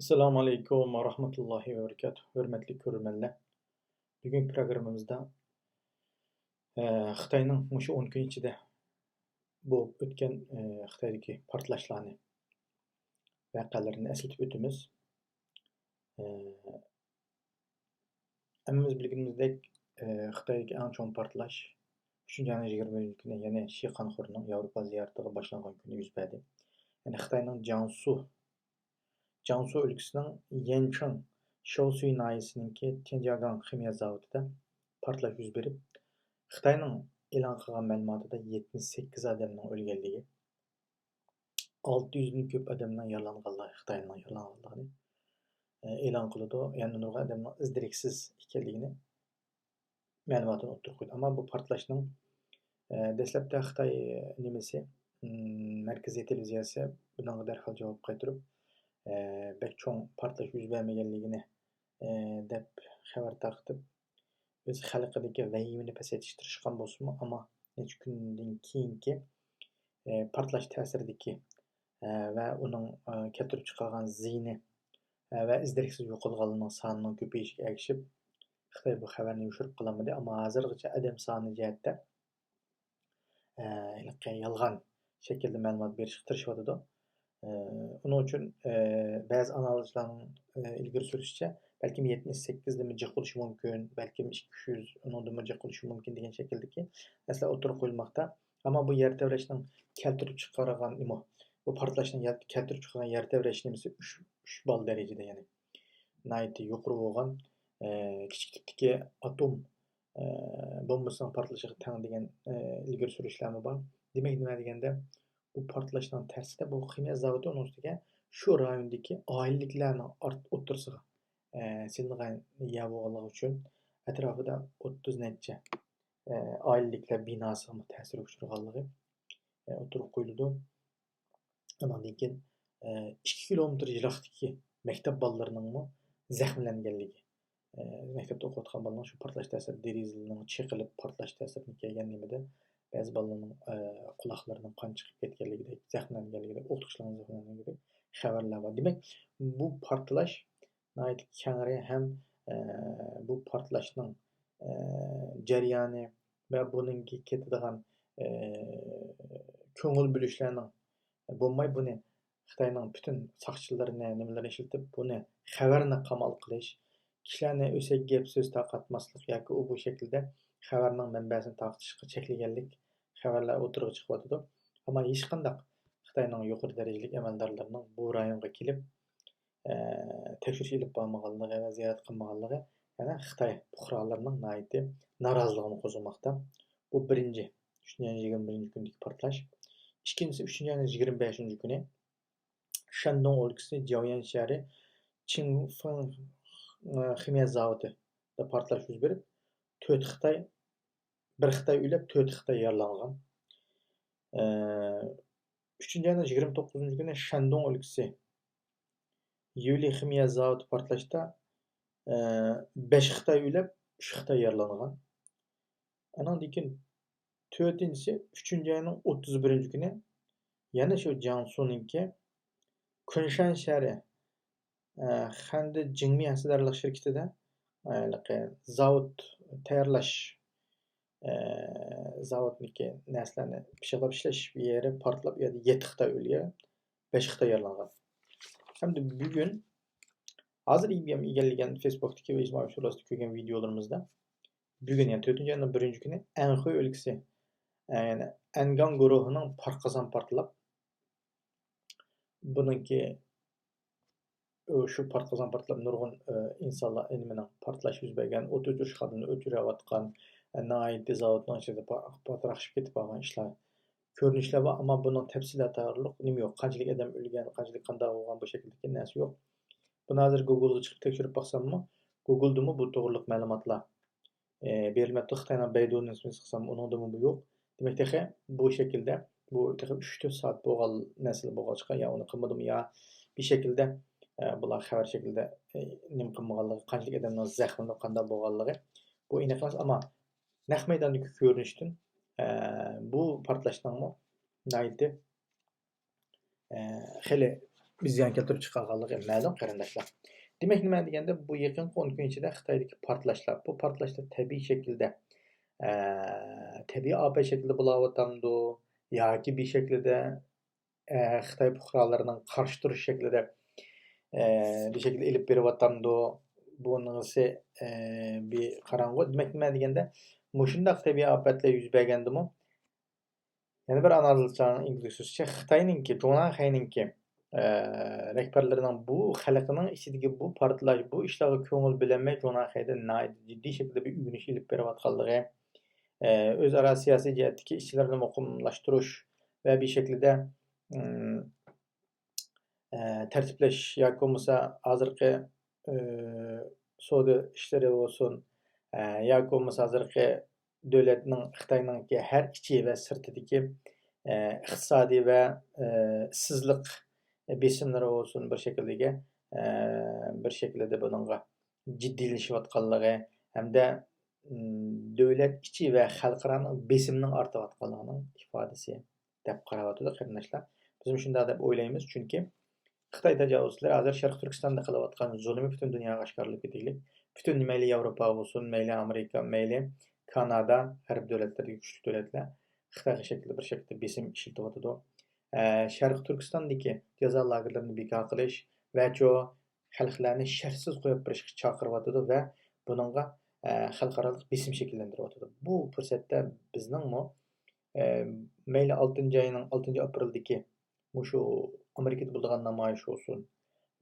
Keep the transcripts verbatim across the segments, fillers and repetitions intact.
ئەسسالامۇ ئەلەيكۇم ۋە رەھمەتۇللاھى ۋە بەرىكاتۇھ. ھۆرمەتلىك كۆرۈرمەنلەر، بۈگۈنكى پروگراممىمىزدا، ئە، خىتاينىڭ مۇشۇ ئون كۈن ئىچىدە بولۇپ ئۆتكەن، ئە، خىتايدىكى پارتلاشلارنى، ۋەقەلەرنى ئەسلىتىپ ئۆتىمىز. ئە، ھەممىمىز بىلگىنىمىزدەك، ئە، خىتايدىكى ئەڭ چوڭ پارتلاش ئۈچىنچى ئاينىڭ يىگىرمە بىرىنچى كۈنى، يەنى شى خانخورنىڭ ياۋروپا زىيارىتىغا باشلانغان كۈنى يۈز بەردى. يەنى خىتاينىڭ جياڭسۇ، جياڭسۇ ئۆلكىسىنىڭ يەنچېڭ شياۋسۈي ناھىيەسىنىڭكى تيەنجياگاڭ خىمىيە زاۋۇتىدا پارتلاش يۈز بېرىپ، خىتاينىڭ ئېلان قىلغان مەلۇماتىدا يەتمىش سەككىز ئادەمنىڭ ئۆلگەنلىكى، ئالتە يۈزدىن كۆپ ئادەمنىڭ يارىلانغانلىقى، خىتاينىڭ يارىلانغانلىقىنى، ئە، ئېلان قىلىدۇ. يەنە نۇرغۇن ئادەمنىڭ ئىز-دېرەكسىز ئىكەنلىكىنى مەلۇماتىنى ئوتتۇرىغا قويدى. ئەمما بۇ پارتلاشنىڭ، ئە، دەسلەپتە خىتاي نېمىسى، ئىم، مەركىزىي تېلېۋىزىيەسى بۇنىڭغا دەرھال جاۋاب قايتۇرۇپ، ئە، بەك چوڭ پارتلاش يۈز بەرمىگەنلىكىنى، ئە، دەپ خەۋەر تارقىتىپ، ئۆز خەلقىدىكى ۋەھىمىنى پەسەيتىشكە تىرىشقان بولسىمۇ، ئەمما نەچچە كۈندىن كېيىنكى، ئە، پارتلاش تەسىرىدىكى، ئە، ۋە ئۇنىڭ، ئە، كەلتۈرۈپ چىقارغان زىيىنى، ئە، ۋە ئىز-دېرەكسىز يوقالغانلارنىڭ سانىنىڭ كۆپىيىشىگە ئەگىشىپ، خىتاي بۇ خەۋەرنى يوشۇرۇپ قالالمىدى. ئەمما ھازىرغىچە ئادەم سانى جەھەتتە، ئە، ھېلىقى يالغان شەكىلدە مەلۇمات بېرىشكە تىرىشىۋاتىدۇ. ئە، ئۇنىڭ ئۈچۈن، ئە، بەزى ئانالىزچىلارنىڭ، ئە، ئىلگىرى سۈرۈشىچە، بەلكىم يەتمىش سەككىز دىنمۇ جىق بولۇشى مۇمكىن، بەلكىم ئىككى يۈز، ئۇنىڭدىنمۇ جىق بولۇشى مۇمكىن دېگەن شەكىلدىكى نەرسىلەر ئوتتۇرىغا قويۇلماقتا. ئەمما بۇ يەر تەۋرەشنىڭ كەلتۈرۈپ چىقارغان نېمە، بۇ پارتلاشنىڭ يەر-، كەلتۈرۈپ چىقارغان يەر تەۋرەش نېمىسى ئۈچ، ئۈچ بال دەرىجىدە، يەنى ناھايىتى يۇقىرى بولغان، ئە، كىچىك تىپتىكى ئاتوم، ئە، بومبىسىنىڭ پارتلىشىغا تەڭ دېگەن، ئە، ئىلگىرى سۈرۈشلەرمۇ بار. دېمەك، نېمە دېگەندە، بۇ پارتلاشنىڭ تەسىتى بۇ خىمىيە زاۋۇتى، ئۇنىڭ ئۈستىگە شۇ رايوندىكى ئائىلىلىكلەرنىڭ ئارت-، ئوتتۇرىسىغا، ئە، سېلىنغان يەر بولغانلىقى ئۈچۈن ئەتراپىدا ئوتتۇز نەچچە، ئە، ئائىلىلىكلەر بىناسىغىمۇ تەسىرگە ئۇچرىغانلىقى، ئە، ئوتتۇرىغا قويۇلىدۇ. ئاناندىن كېيىن، ئە، ئىككى كىلومېتىر يىراقتىكى مەكتەپ بالىلىرىنىڭمۇ زەخىملەنگەنلىكى، ئە، مەكتەپتە ئوقۇۋاتقان بالىنىڭ شۇ پارتلاش تەسىرىدە دېرىزىنىڭ چېقىلىپ، پارتلاش تەسىرىدىن كەلگەن نېمىدە بەزى بالىلارنىڭ، ئە، قۇلاقلىرىنىڭ قان چىقىپ كەتكەنلىكىدەك، زەخىملەنگەنلىكىدەك، ئوقۇتقۇچىلارنىڭ زەخىملەنگەنلىكىدەك خەۋەرلەر بار. دېمەك، بۇ پارتلاش ناھايىتى كەڭرى ھەم، ئە، بۇ پارتلاشنىڭ، ئە، جەريانى ۋە بۇنىڭكى كېتىدىغان، ئە، كۆڭۈل بۆلۈشلەرنىڭ بولماي، بۇنى خىتاينىڭ پۈتۈن ساقچىلىرىنى، نېمىلىرىنى ئىشلىتىپ، بۇنى خەۋەرنى قامال قىلىش، كىشىلەرنى ئۆسەك گەپ سۆز تارقاتماسلىق ياكى ئۇ بۇ شەكىلدە خەۋەرنىڭ مەنبەسىنى تارقىتىشقا چەكلىگەنلىك خەۋەرلەر ئوتتۇرىغا چىقىۋاتىدۇ. ئەمما ھېچقانداق خىتاينىڭ يۇقىرى دەرىجىلىك ئەمەلدارلىرىنىڭ بۇ رايونغا كېلىپ، ئە، تەكشۈرۈش ئېلىپ بارمىغانلىقى ۋە زىيارەت قىلمىغانلىقى يەنە خىتاي پۇقرالىرىنىڭ ناھايىتى نارازىلىقىنى قوزغىماقتا. بۇ بىرىنچى، ئۈچىنچى ئاينىڭ يىگىرمە بىرىنچى كۈنىدىكى پارتلاش. ئىككىنچىسى، ئۈچىنچى ئاينىڭ يىگىرمە بەشىنچى كۈنى شەندۇڭ ئۆلكىسى جياۋيەن شەھىرى چىڭفېڭ، ئە، خىمىيە زاۋۇتىدا پارتلاش يۈز بېرىپ، تۆت خىتاي، بىر خىتاي ئۆلۈپ، تۆت خىتاي يارىلانغان. ئە، ئۈچىنچى ئاينىڭ يىگىرمە توققۇزىنچى كۈنى شەندۇڭ ئۆلكىسى يۈلى خىمىيە زاۋۇتى پارتلاشتا، ئە، بەش خىتاي ئۆلۈپ، ئۈچ خىتاي يارىلانغان. ئانىڭدىن كېيىن تۆتىنچىسى، ئۈچىنچى ئاينىڭ ئوتتۇز بىرىنچى كۈنى يەنە شۇ جياڭسۇنىڭكى كۇنشەن شەھىرى، ئە، خەندە جىڭمى ھەسسىدارلىق شىركىتىدە، ئە، ھېلىقى زاۋۇت تەييارلاش، ئە، زاۋۇتنىڭكى نەرسىلەرنى پىششىقلاپ ئىشلەش يېرى پارتلاپ، ئۇ يەردە يەتتە خىتاي ئۆلگەن، بەش خىتاي يارىلانغان. ھەمدە بۈگۈن، ھازىر ئىگىلىگەن فېيسبۇكتىكى ۋە ئىجتىمائىي ئۇچۇرلاردا كۆرگەن ۋىدىيولىرىمىزدا، بۈگۈن، يەنى تۆتىنچى ئاينىڭ بىرىنچى كۈنى ئەنخۇي ئۆلكىسى، ئە، يەنى ئەنگاڭ گۇرۇھىنىڭ پارتقازان پارتلاپ، بۇنىڭكى، ئۇ، شۇ پارتقازان پارتلاپ نۇرغۇن، ئە، ئىنسانلار، نېمىنىڭ، پارتلاش يۈز بەرگەن، ئوت ئۆچۈرۈش خادىمىنى ئۆچۈرۈۋاتقان، ئە، ناھايىتى زاۋۇتنىڭ ئىچىدە پا-، پاتراقشىپ كېتىپ قالغان ئىشلار، كۆرۈنۈشلەر بار، ئەمما بۇنىڭ تەپسىلاتلىق نېمە يوق. قانچىلىك ئادەم ئۆلگەن، قانچىلىك قانداق بولغان، بۇ شەكىلدىكى نەرسە يوق. بۇنى ھازىر گۇگلغا چىقىپ تەكشۈرۈپ باقساممۇ، گۇگلدىمۇ بۇ توغرىلىق مەلۇماتلار، ئە، بېرىلمەپتۇ. خىتاينىڭ بەيدۇنى سىقسام، ئۇنىڭدىمۇ بۇ يوق. دېمەك، تېخى بۇ شەكىلدە، بۇ تېخى ئۈچ تۆت سائەت بولغان نەرسىلەر بولغاچقا، يا ئۇنى قىلمىدىمۇ، يا بىر شەكىلدە، ئە، بۇلار خەۋەر شەكلىدە، ئە، نېمە قىلمىغانلىقى، قانچىلىك ئادەمنىڭ زەخىملىنىپ قانداق بولغانلىقى، بۇ ئېنىق ئەمەس. ئەمما نەق مەيداندىكى كۆرۈنۈشتىن، ئە، بۇ پارتلاشنىڭمۇ ناھايىتى، ئە، خېلى زىيان كەلتۈرۈپ چىقارغانلىقى مەلۇم، قېرىنداشلار. دېمەك، نېمە دېگەندە، بۇ يېقىنقى ئون كۈن ئىچىدە خىتايدىكى پارتلاشلار، بۇ پارتلاشلار تەبىئىي شەكىلدە، ئە، تەبىئىي ئاپەت شەكلىدە بولاۋاتامدۇ ياكى بىر شەكلىدە، ئە، خىتاي پۇقرالىرىنىڭ قارشى تۇرۇش شەكلىدە، ئە، بىر شەكىلدە ئېلىپ بېرىۋاتامدۇ؟ بۇنىڭسى، ئە، بىر قاراڭغۇ. دېمەك، نېمە دېگەندە، مۇشۇنداق تەبىئىي ئاپەتلەر يۈز بەرگەندىمۇ، يەنە بىر ئانالىزچىلارنىڭ ئىگىلىك سۆزىچە، خىتاينىڭكى، جۇڭناڭخەينىڭكى، ئە، رەھبەرلىرىنىڭ بۇ خەلقىنىڭ ئىچىدىكى بۇ پارتلاش، بۇ ئىشلارغا كۆڭۈل بۆلەلمەي، جۇڭناڭخەيدە ناھايىتى جىددىي شەكىلدە بىر ئۆگىنىش ئېلىپ بېرىۋاتقانلىقى، ئە، ئۆزئارا سىياسىي جەھەتتىكى ئىشلىرىنى مۇقىملاشتۇرۇش ۋە بىر شەكىلدە، ئىم، ئە، تەرتىپلەش ياكى بولمىسا ھازىرقى، ئە، سودا ئىشلىرى بولسۇن، ئە، ياكى بولمىسا ھازىرقى دۆلەتنىڭ، خىتاينىڭكى ھەر ئىچى ۋە سىرتىدىكى، ئە، ئىقتىسادىي ۋە، ئە، ئىشسىزلىق بېسىملىرى بولسۇن، بىر شەكىلدىكى، ئە، بىر شەكىلدە بۇنىڭغا جىددىيلىشىۋاتقانلىقى ھەمدە، ئىم، دۆلەت ئىچى ۋە خەلقئارانىڭ بېسىمىنىڭ ئارتىۋاتقانلىقىنىڭ ئىپادىسى دەپ قاراۋاتىدۇ، قېرىنداشلار. بىزمۇ شۇنداق دەپ ئويلايمىز، چۈنكى خىتاي تاجاۋۇزچىلىرى ھازىر شەرقىي تۈركىستاندا قىلىۋاتقان زۇلۇمى پۈتۈن دۇنياغا ئاشكارىلىنىپ كېتىگلىك. پۈتۈن مەيلى ياۋروپا بولسۇن، مەيلى ئامېرىكا، مەيلى كانادا، غەرب دۆلەتلىرىدىكى كۈچلۈك دۆلەتلەر خىتايغا شەكىلدە بىر شەكىلدە بېسىم ئىشلىتىۋاتىدۇ. ئە، شەرقىي تۈركىستاندىكى جازا لاگېرلىرىنى بىكار قىلىش ۋەچۇ خەلقلەرنى شەرتسىز قويۇپ بېرىشقا چاقىرىۋاتىدۇ ۋە بۇنىڭغا، ئە، خەلقئارالىق بېسىم شەكىللەندۈرۈۋاتىدۇ. بۇ پۇرسەتتە بىزنىڭمۇ، ئە، مەيلى ئالتىنچى ئاينىڭ، ئالتىنچى ئاپرېلدىكى مۇشۇ ئامېرىكىدا بولىدىغان نامايىش بولسۇن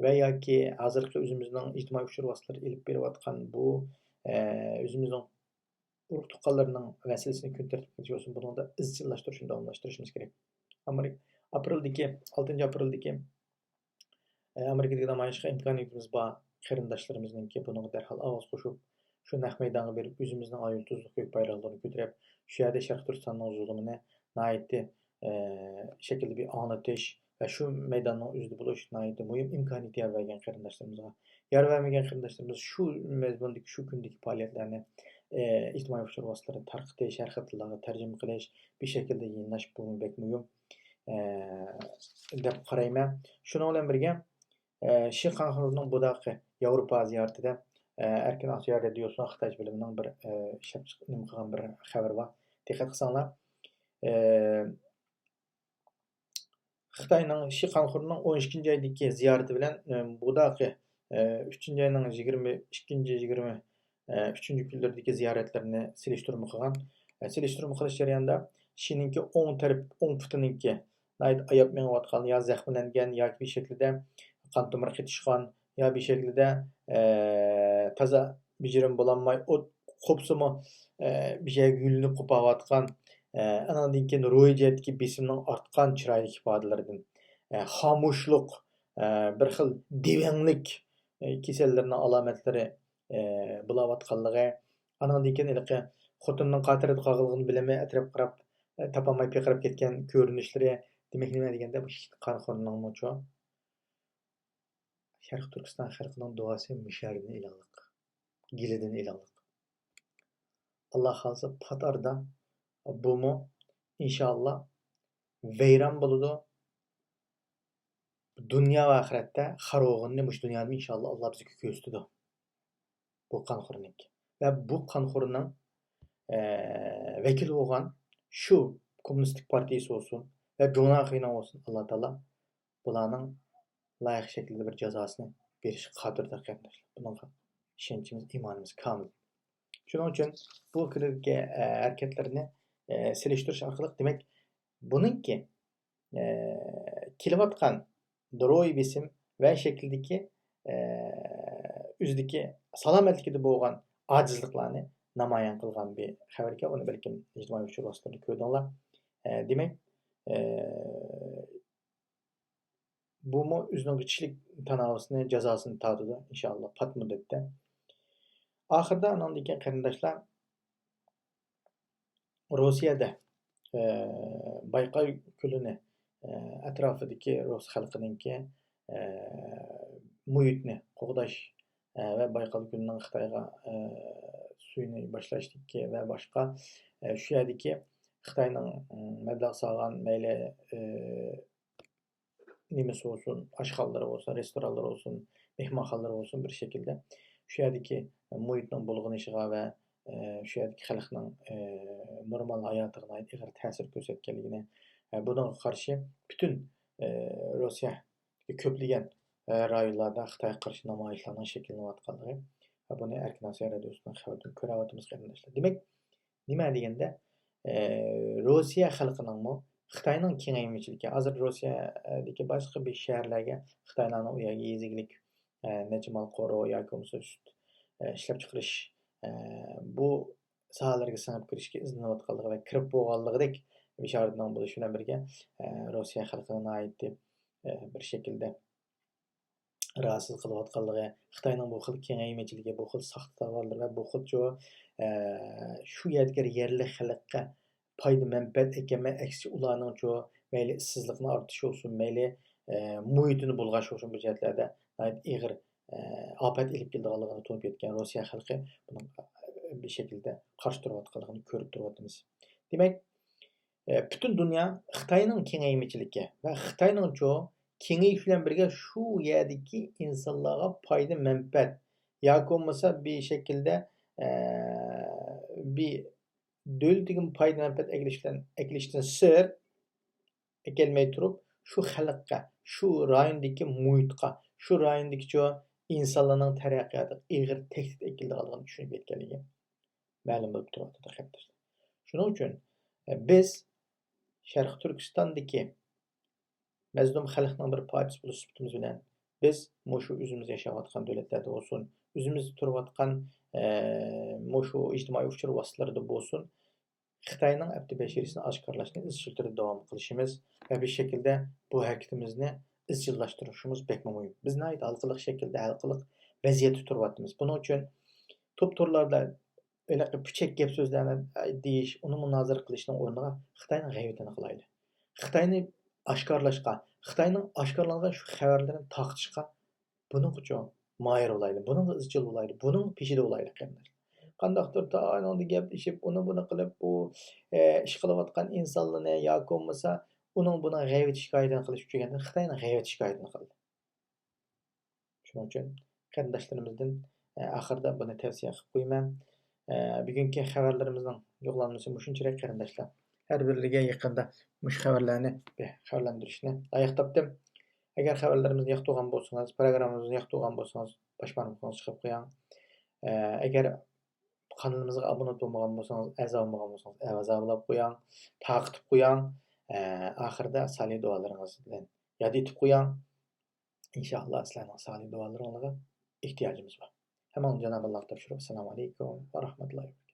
ۋە ياكى ھازىرقى ئۆزىمىزنىڭ ئىجتىمائىي ئۇچۇر ۋاسىتىلىرى ئېلىپ بېرىۋاتقان بۇ، ئە، ئۆزىمىزنىڭ ئۇرۇق تۇغقانلىرىنىڭ مەسىلىسىنى كۈن تەرتىپكە كىرگۈزۈش بولسۇن، بۇنىڭدا ئىزچىللاشتۇرۇش ھەمدە داۋاملاشتۇرۇشىمىز كېرەك. ئامېرىكا، ئاپرېلدىكى، ئالتىنچى ئاپرېلدىكى، ئە، ئامېرىكىدىكى نامايىشقا ئىمكانىيىتىمىز بار قېرىنداشلىرىمىزنىڭكى بۇنىڭغا دەرھال ئاۋاز قوشۇپ، شۇ نەق مەيدانغا بېرىپ، ئۆزىمىزنىڭ ئاي يۇلتۇزلۇق كۆك بايراقلىرىنى كۆتۈرۈپ، شۇ يەردە شەرقىي تۈركىستاننىڭ زۇلۇمىنى ناھايىتى، ئە، شەكىلدە بىر ئاڭلىتىش ۋە شۇ مەيداننىڭ ئۆزىدە بولۇش ناھايىتى مۇھىم ئىمكانىيەت يار بەرگەن قېرىنداشلىرىمىزغا. يار بەرمىگەن قېرىنداشلىرىمىز شۇ مەزمۇندىكى، شۇ كۈندىكى پائالىيەتلەرنى، ئە، ئىجتىمائىي ئۇچۇر ۋاسىتىلىرىنى تارقىتىش، ھەر خىل تىللارغا تەرجىمە قىلىش، بىر شەكىلدە يېڭىلاش، بۇمۇ بەك مۇھىم، ئە، دەپ قارايمەن. شۇنىڭ بىلەن بىرگە، ئە، شى قاڭخۇنىڭ بۇداقى ياۋروپا زىيارىتىدە، ئە، ئەركىن ئاسىيا رادىيوسىنىڭ خىتايچە بۆلۈمىنىڭ بىر، ئە، ئىشلەپ چىق-، نېمە قىلغان بىر خەۋىرى بار. دىققەت قىلساڭلار، ئە، خىتاينىڭ شى قاڭخۇنىڭ ئون ئىككىنچى ئايدىكى زىيارىتى بىلەن، ئە، بۇداقى، ئە، ئۈچىنچى ئاينىڭ يىگىرمە ئىككىنچى، يىگىرمە ئۈچىنچى كۈنلىرىدىكى زىيارەتلىرىنى سېلىشتۇرما قىلغان. ئە، سېلىشتۇرما قىلىش جەريانىدا شىنىڭكى ئوڭ تەرەپ، ئوڭ پۇتىنىڭكى ناھايىتى ئاياپ مېڭىۋاتقان يا زەخىملەنگەن ياكى بىر شەكىلدە قان تومۇرى قېتىشقان يا بىر شەكىلدە، ئە، تازا بېجىرىم بولالماي ئوت قوپسىمۇ، ئە، بىر يەرگە يۆلىنىپ قوپاۋاتقان، ئە، ئانىڭدىن كېيىن روھىي جەھەتتىكى بېسىمنىڭ ئارتقان چىرايلىق ئىپادىلىرىدىن، ئە، خامۇشلۇق، ئە، بىر خىل دېۋەڭلىك، ئە، كېسەللىرىنىڭ ئالامەتلىرى، ئە، بولاۋاتقانلىقى، ئانىڭدىن كېيىن ھېلىقى خوتۇنىنىڭ قاتىرىدە قالغانلىقىنى بىلەلمەي ئەتراپقا قاراپ، ئە، تاپالماي پىرقىراپ كەتكەن كۆرۈنۈشلىرى، دېمەك، نېمە دېگەندە، بۇ شى قاڭخۇنىڭمۇچۇ شەرقىي تۈركىستان خەلقىنىڭ دۇئاسى مۇشۇ يەردىن ئېلىڭلىق، گېلىدىن ئېلىڭلىق. ئاللا خالىسا پات ئارىدا بۇمۇ ئىنشائاللا ۋەيران بولىدۇ. دۇنيا ۋە ئاخىرەتتە خار بولغىنىنى مۇشۇ دۇنيادىمۇ ئىنشائاللا ئاللا بىزگە كۆرسىتىدۇ. بۇ قانخورنىڭكى. ۋە بۇ قانخورنىڭ، ئە، ۋەكىلى بولغان شۇ كوممۇنىستىك پارتىيىسى بولسۇن ۋە جۇڭناخېينىڭ بولسۇن، ئاللا تائالا بۇلارنىڭ لايىق شەكىلدە بىر جازاسىنى بېرىشكە قادىردۇر، قېرىنداشلار. بۇنىڭغا ئىشەنچىمىز، ئىمانىمىز كامىل. شۇنىڭ ئۈچۈن بۇ كۈندىكى، ئە، ھەرىكەتلىرىنى، ئە، سېلىشتۇرۇش ئارقىلىق، دېمەك، بۇنىڭكى، ئە، كېلىۋاتقان روھىي بېسىم ۋە شەكىلدىكى، ئە، ئۆزىدىكى سالامەتلىكىدە بولغان ئاجىزلىقلارنى نامايان قىلغان بىر خەۋەركەن. ئۇنى بەلكىم ئىجتىمائىي ئۇچۇر ۋاسىتىلىرىدە كۆردۈڭلار. ئە، دېمەك، ئە، بۇمۇ ئۆزىنىڭ كىشىلىك تاناۋىسىنى، جازاسىنى تارتىدۇ، ئىنشائاللا، پات مۇددەتتە. ئاخىرىدا ئانىڭدىن كېيىن قېرىنداشلار، روسىيەدە، ئە، بايقال كۆلىنى، ئە، ئەتراپىدىكى رۇس خەلقىنىڭكى، ئە، مۇھىتنى قوغداش، ئە، ۋە بايقال كۆلىنىڭ خىتايغا، ئە، سۈيىنى باشلاشتىكى ۋە باشقا، ئە، شۇ يەردىكى خىتاينىڭ، ئىم، مەبلەغ سالغان مەيلى، ئە، نېمىسى بولسۇن، ئاشخانىلىرى بولسۇن، رېستورانلىرى بولسۇن، مېھمانخانىلىرى بولسۇن، بىر شەكىلدە شۇ يەردىكى مۇھىتنىڭ بۇلغىنىشىغا ۋە، ئە، شۇ يەردىكى خەلقنىڭ، ئە، نورمال ھاياتىغا ناھايىتى ئېغىر تەسىر كۆرسەتكەنلىكىنى، ئە، بۇنىڭغا قارشى پۈتۈن، ئە، روسىيە كۆپلىگەن، ئە، رايونلاردا خىتايغا قارشى نامايىشلارنىڭ شەكىللىنىۋاتقانلىقى ۋە بۇنى ئەركىن ئاسىيا رادىيوسىنىڭ خەۋىرىدىن كۆرۈۋاتىمىز، قېرىنداشلار. دېمەك، نېمە دېگەندە، ئە، روسىيە خەلقىنىڭمۇ خىتاينىڭ كېڭەيمىچىلىكى، ھازىر روسىيەدىكى باشقا بىر شەھەرلەرگە خىتايلارنىڭ ئۇ يەرگە يېزا ئىگىلىك، ئە، نەچچە مال قورۇ ياكى بولمىسا سۈت، ئە، ئىشلەپچىقىرىش، ئە، بۇ ساھەلەرگە سىڭىپ كىرىشكە ئىزدىنىۋاتقانلىقى ۋە كىرىپ بولغانلىقىدەك بېشارەتنىڭ بولۇشى بىلەن بىرگە، ئە، روسىيە خەلقىنى ناھايىتى، ئە، بىر شەكىلدە رازى قىلىۋاتقانلىقى، خىتاينىڭ بۇ خىل كېڭەيمىچىلىكى، بۇ خىل ساختا تاۋارلىرى ۋە بۇ خىلچۇ، ئە، شۇ يەردىكى يەرلىك خەلققە پايدا، مەنپەئەت ئەكەلمەي، ئەكسىچە ئۇلارنىڭچۇ مەيلى ئىشسىزلىقنى ئارتىشى بولسۇن، مەيلى، ئە، مۇھىتىنى بۇلغاش بولسۇن، بۇ جەھەتلەردە ناھايىتى ئېغىر، ئە، ئاپەت ئېلىپ كېلىدىغانلىقىنى تونۇپ يەتكەن روسىيە خەلقى بۇنىڭ، ئە، بىر شەكىلدە قارشى تۇرۇۋاتقانلىقىنى كۆرۈپ تۇرۇۋاتىمىز. دېمەك، ئە، پۈتۈن دۇنيا خىتاينىڭ كېڭەيمىچىلىكى ۋە خىتاينىڭچۇ كېڭىيىش بىلەن بىرگە شۇ يەردىكى ئىنسانلارغا پايدا، مەنپەئەت ياكى بولمىسا بىر شەكىلدە، ئە، بىر دۆلىتىگە پايدا، مەنپەئەت ئەكېلىش بىلەن، ئەكېلىشتىن سىرت ئەكەلمەي تۇرۇپ، شۇ خەلققە، شۇ رايوندىكى مۇھىتقا، شۇ رايوندىكىچۇ ئىنسانلارنىڭ تەرەققىياتىغا ئېغىر تەھدىت ئەكېلىدىغانلىقىنى چۈشىنىپ يەتكەنلىكى مەلۇم بولۇپ تۇرۇۋاتىدۇ، قېرىنداشلار. شۇنىڭ ئۈچۈن، ئە، بىز شەرقىي تۈركىستاندىكى مەزلۇم خەلقنىڭ بىر پارچىسى بولۇش سۈپىتىمىز بىلەن، بىز مۇشۇ ئۆزىمىز ياشاۋاتقان دۆلەتلەردە بولسۇن، ئۆزىمىز تۇرۇۋاتقان، ئە، مۇشۇ ئىجتىمائىي ئۇچۇر ۋاسىتىلىرىدا بولسۇن، خىتاينىڭ ئەپتى بەشىرىسىنى ئاشكارىلاشنى ئىزچىل تۈردە داۋام قىلىشىمىز ۋە بىر شەكىلدە بۇ ھەرىكىتىمىزنى ئىزچىللاشتۇرۇشىمىز بەكمۇ مۇھىم. بىز ناھايىتى ھالقىلىق شەكىلدە، ھالقىلىق ۋەزىيەتتە تۇرۇۋاتىمىز. بۇنىڭ ئۈچۈن توپ-تورلاردا ھېلىقى پۈچەك گەپ-سۆزلەرنى دېيىش، ئۇنى مۇنازىرە قىلىشنىڭ ئورنىغا خىتاينىڭ غەيۋىتىنى قىلايلى. خىتاينى ئاشكارىلاشقا، خىتاينىڭ ئاشكارىلانغان شۇ خەۋەرلىرىنى تارقىتىشقا بۇنىڭغىچۇ ماھىر بولايلى، بۇنىڭغا ئىزچىل بولايلى، بۇنىڭ پېشىدا بولايلى، قېرىنداشلار. قانداقتۇر تايانىڭدا گەپلىشىپ، ئۇنى بۇنى قىلىپ، بۇ، ئە، ئىش قىلىۋاتقان ئىنسانلارنى ياكى بولمىسا ئۇنىڭ بۇنىڭ غەيۋىتى شىكايىتىنى قىلىش ئۈچۈن خىتاينىڭ غەيۋىتى شىكايىتىنى قىلدى. شۇنىڭ ئۈچۈن قېرىنداشلىرىمىزدىن، ئە، ئاخىرىدا بۇنى تەۋسىيە قىلىپ قويىمەن. ئە، بۈگۈنكى خەۋەرلىرىمىزنىڭ يوقلانمىسى مۇشۇنچىلىك، قېرىنداشلار. ھەر بىرىگە يېقىندا مۇشۇ خەۋەرلەرنى بىر خەۋەرلەندۈرۈشنى لايىق تاپتىم. ئەگەر خەۋەرلىرىمىزنى ياقتۇرغان بولسىڭىز، پروگراممىمىزنى ياقتۇرغان بولسىڭىز، باش بارمىقىڭىزنى چىقىرىپ قويۇڭ. ئە، ئەگەر قانىلىمىزغا ئابۇنە بولمىغان بولسىڭىز، ئەزا بولمىغان بولسىڭىز، ئەزا بولاپ قويۇڭ، تارقىتىپ قويۇڭ. ئە، ئاخىرىدا سالىھ دۇئالىرىڭىز بىلەن ياد ئېتىپ قويۇڭ. ئىنشائاللا، سىلەرنىڭ سالىھ دۇئالىرىڭلارغا ئېھتىياجىمىز بار. ھەممىڭلارنى جانابى ئاللاغا تاپشۇرۇپ، ئەسسالامۇ ئەلەيكۇم ۋە رەھمەتۇللاھى ۋە بەرىكاتۇھ.